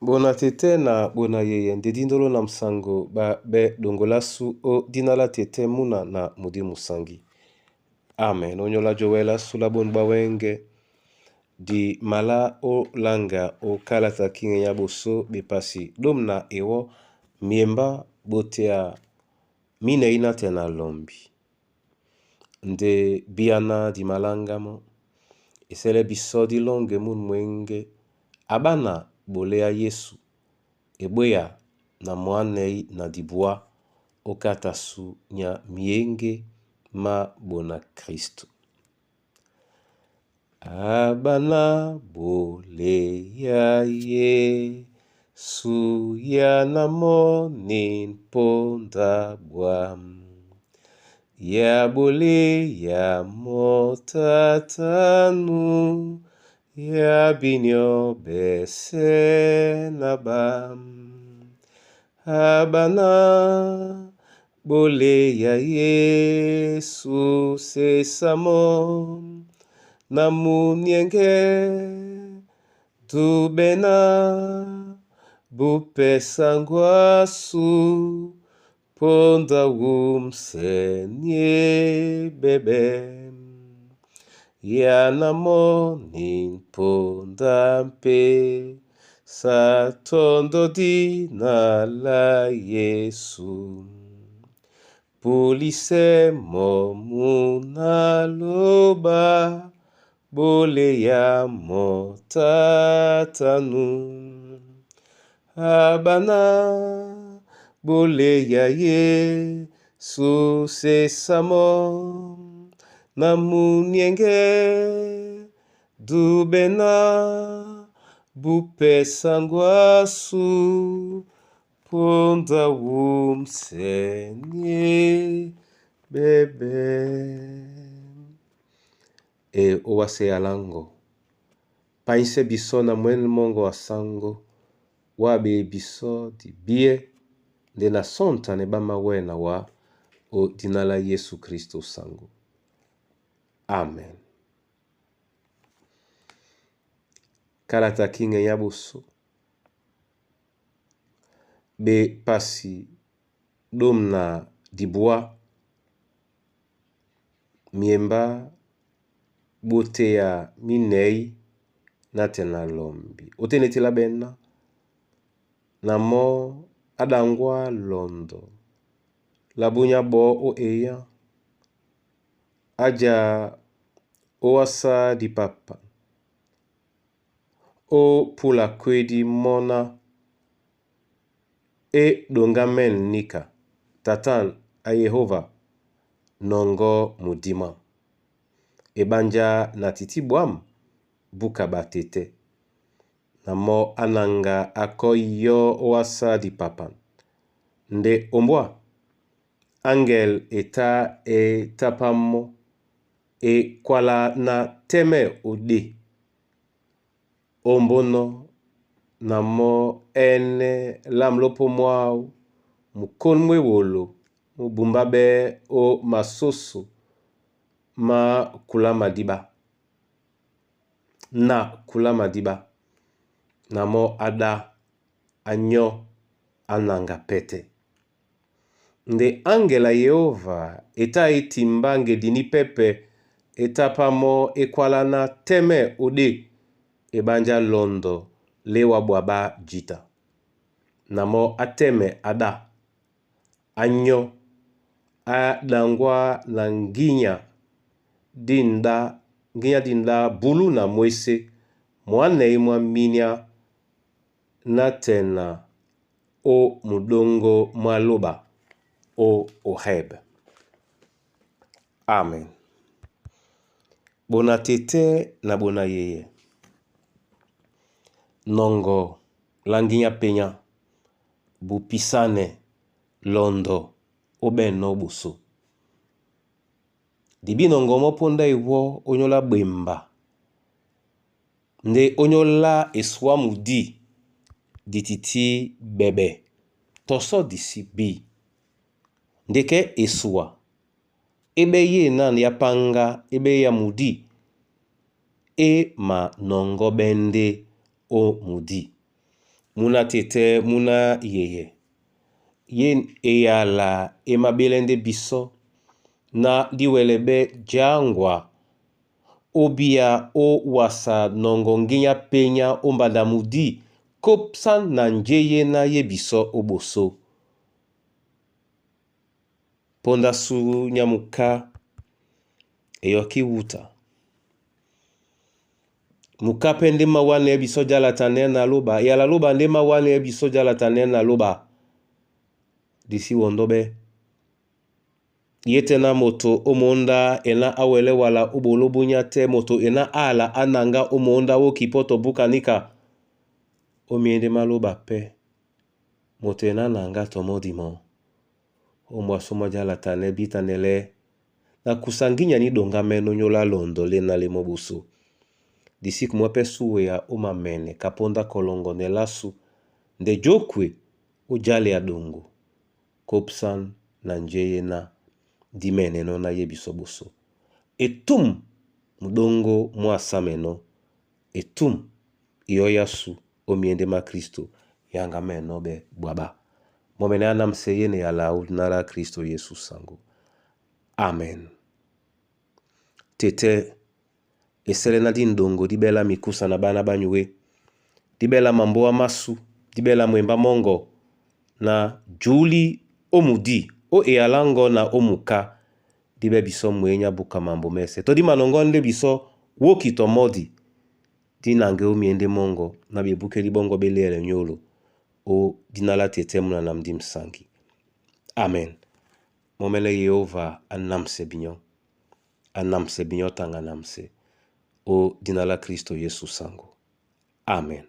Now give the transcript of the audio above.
Bona tete na bona yeye nde dindolo na msango ba be dongolasu o dina la tete muna na mudi musangi. Amen. Onyola jowela sula bonu bwa wenge di mala o langa o kalata kinge nya boso bepasi dom na ewo miemba botea minei na te na lombi. Nde biana di malanga mo esele biso di longe munu mwenge abana bolea Yesu ebweya na mwanei na dibwa okatasu nya mienge ma bona Kristo. Abana boleya Yesu ya na moni mponda bwam ya boleya motatanu ya binyo bese na bam abana boleya Yesu sesamo na munienge dubena bupesangwasu ponda wumsenye bebe ya na moni mponda mpe satondo dina la Yesu polise momuna loba boleya motatanu abana boleya Yesu sesamo na munienge dubena bupesangwasu ponda wumsenye bebe. E owase alango painse biso na mwene mongo wa sango wabe biso di bie nde na sonta ne bama wena wa o dina la Yesu Kristo sango. Amen. Kalata kinge ya boso be pasi dom na dibwa miemba botea minei na te na lombi. Otenetela bena na mo adangwa londo labunya bo o eya aja owasa di papa o pula kwedi mona e dongamen nika tatan a Yehova nongo mudima ebanja na titi bwam buka batete na mo ananga akoi yo owasa di papa nde ombwa angel eta etapamo e kwala na teme ode ombono na mo ene lamlopo mwau mukon mwewolo mubumba be o masoso ma kula madiba na kula madiba na mo ada anyo ananga pete nde angela Yehova eta etimba ngedini pepe etapamo ekwala na teme ode ebanja londo lewa bwaba jita na mo ateme ada anyo adangwa na nginya dinda nginya dinda bulu na mwese mwanei mwa minya na tena o mudongo mwa loba o Horeb. Amen. Bona tete na bona yeye nongo langinya penya bupisane londo obeno buso dibi nongo mo ponda ewo onyola bwemba nde onyola eswa mudi dititi bebe toso disi bi ndeke eswa ebe ye nan ya panga ebe ya mudi e ma nongo bende o mudi. Muna tete muna yeye. Ye eyala e mabelɛ ndé bisɔ na diwɛlɛ ɓɛ́ jǎŋgwa obia ó wasa nɔŋgɔ ŋgénya penya ó mbanda mudí kópsan na njé yé ná ye bisɔ ó ɓosó. Póndá sú nyá muká eyɔkí wuta. Muká pɛ́ ndé mawánɛɛ́ bisɔ jálatanɛ́ na lóba. Eyala lóba ndé mawánɛɛ́ bisɔ jálatanɛ́ na lóba. Di sí wɔndɔ́ ɓɛ́. Ye tɛ́ ná moto ó mondá e ná á wɛlɛ́ wala ó ɓoló búnyá tɛ́ moto e ná ála á naŋgá ó mondá wóki pɔ́ tɔ búka níka. Ó myéndé málóba pɛ́ moto e ná naŋgá tɔ mɔ́di mɔɔ́. Ó mwasó mwá jálatanɛ́ bítanɛlɛ́ na kusa ŋgínya ní ɗoŋgámɛ́ nónyólá lɔndɔ léna lé mɔ́ ɓosó. Di sí kumwá pɛ́ súweya ó mamɛnɛ ka póndá kɔlɔŋgɔnɛ lásu ndé jókwe ó jálea ɗoŋgo kópsan na njé yé ná dí mɛ̌nɛnɔ́ ná ye bisɔ ɓosó. Etûm muɗóŋgó mwá sámɛnɔ́, etûm iyɔ́ yásû ó myéndé má Kristo yáŋga mɛ̌nɔ́ ɓɛ́ ɓwa ɓá. Mɔ́ mɛ́nɛ́ á námsɛ́ yé na eyala ó dina lá Kristo Yesu saŋgó. Amen. Tetɛ esɛlɛ ná di ndongo di bɛla mikusa na bana banyué, di bɛla mambóa másu, di bɛla mwemba mɔ́ŋgɔ na jǔli ó mudí ó eyala ŋgɔ na ó muká di bɛ bisɔ mwenya buka mambo mɛ́sɛ́. Tɔ di manɔŋgɔ́ ndé bisɔ wóki tɔ mɔ́di di naŋgɛ́ ó myéndé mɔ́ŋgɔ na ɓebúkɛ́lí ɓɔ́ŋgɔ́ ɓé léɛlɛ nyólo ó dina lá tetɛ́ muna na mudí musaŋgi. Amen. Mɔ́ mɛ́nɛ́ Yehova á námsɛ binyɔ́, á námsɛ binyɔ́ taŋga námsɛ ó dina lá Kristo Yesu saŋgó. Amen.